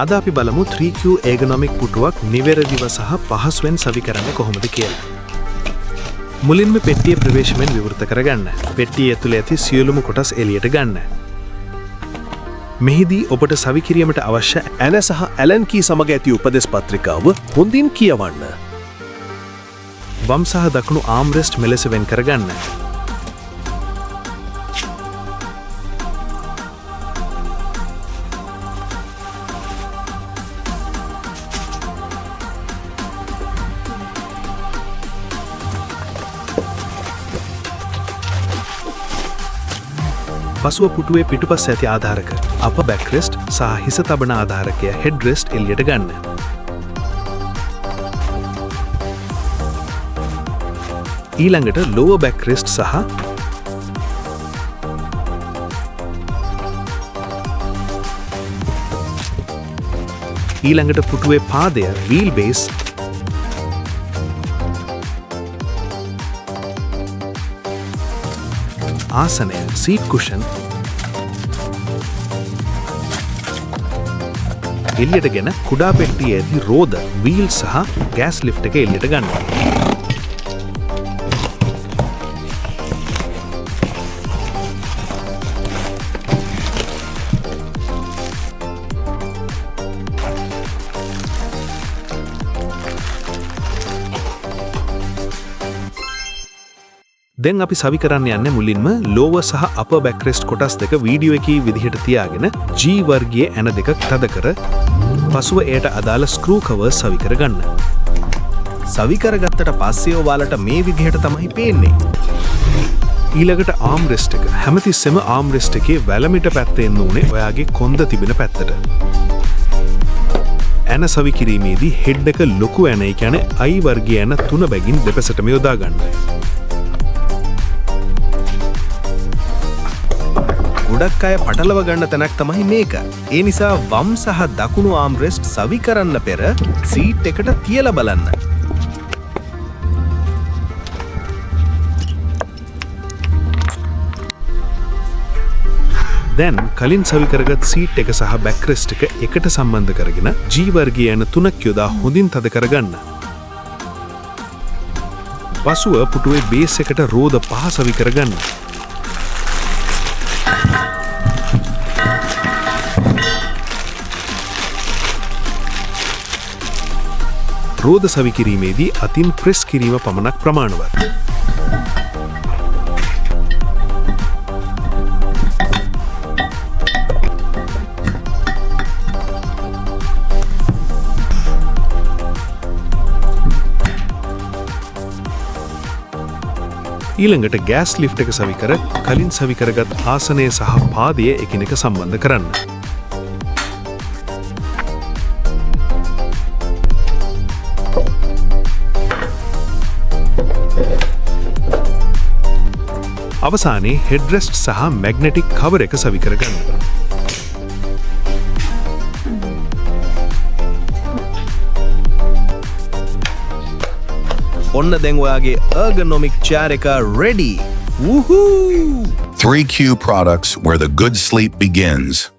අද අපි බලමු 3Q ඒගනොමික් පුටුවක් නිවැරදිව සහ පහසුවෙන් සවි කරන්නේ කොහොමද කියලා. මුලින්ම පෙට්ටිය ප්‍රවේශමෙන් විවෘත කරගන්න. පෙට්ටිය ඇතුලේ ඇති සියලුම කොටස් එළියට ගන්න. මෙහිදී ඔබට සවි කිරීමට අවශ්‍ය ඇන සහ ඇලන් කී සමග ඇති උපදෙස් පත්‍රිකාව හොඳින් කියවන්න. වම් සහ දකුණු ආම්රෙස්ට් මෙලෙස වෙන් කරගන්න. පසුව පුටුවේ පිටුපස ඇති ආධාරක අපර් බැක්රෙස්ට් සහ හිස තබන ආධාරකය හෙඩ්රෙස්ට් එළියට ගන්න. ඊළඟට ලෝවර් බැක්රෙස්ට් සහ ඊළඟට පුටුවේ පාදය වීල් බේස් ආසනය සීට් කුෂන් එළියට ගෙන කුඩා පෙට්ටියේ ඇති රෝද වීල් සහ ගෑස් ලිෆ්ට් එක එළියට ගන්න. දැන් අපි සවි කරන්න යන්නේ මුලින්ම ලෝවර් සහ අපර් බැක්රෙස්ට් කොටස් දෙක වීඩියෝ එකේ විදිහට තියාගෙන G වර්ගයේ ඇන දෙකක් තද කර පසුව එයට අදාළ ස්ක්‍රූ කවර් සවි කරගන්න. සවි කරගත්තට පස්සේ ඔයාලට මේ විදිහට තමයි පේන්නේ. ඊළඟට ආම් රෙස්ට් එක. හැමතිස්සෙම ආම් රෙස්ට් එකේ වැලමිට පැත්ත එන්න ඕනේ ඔයාගේ කොන්ද තිබෙන පැත්තට. ඇන සවි කිරීමේදී හෙඩ් එක ලොකු ඇන, ඒ කියන්නේ I වර්ගයේ ඇන තුන බැගින් දෙපසටම යොදා ගන්න. ගොඩක් අය පටලව ගන්න තැනක් තමයි මේක. ඒ නිසා වම් සහ දකුණු ආම් රෙස්ට් සවි කරන්න පෙර සීට් එකට තියලා බලන්න. දැන් කලින් සවි කරගත් සීට් එක සහ බැක්රෙස්ට් එක එකට සම්බන්ධ කරගෙන G වර්ගයේ ඇන තුනක් යොදා හොඳින් තද කරගන්න. පසුව පුටුවේ බේස් එකට රෝද පහ සවි කරගන්න. රෝද සවි කිරීමේදී අතින් ප්‍රෙස් කිරීම පමණක් ප්‍රමාණවත්. ඊළඟට ගෑස් ලිෆ්ට් එක සවි කර කලින් සවි කරගත් ආසනය සහ පාදය එකිනෙක සම්බන්ධ කරන්න. අවසානයේ හෙඩ්රෙස්ට් සහ මැග්නටික් කවර් එක සවි කරගන්න. ඔන්න දැන් ඔයාගේ ergonomic chair එක ready. Woohoo! 3Q products, where the good sleep begins.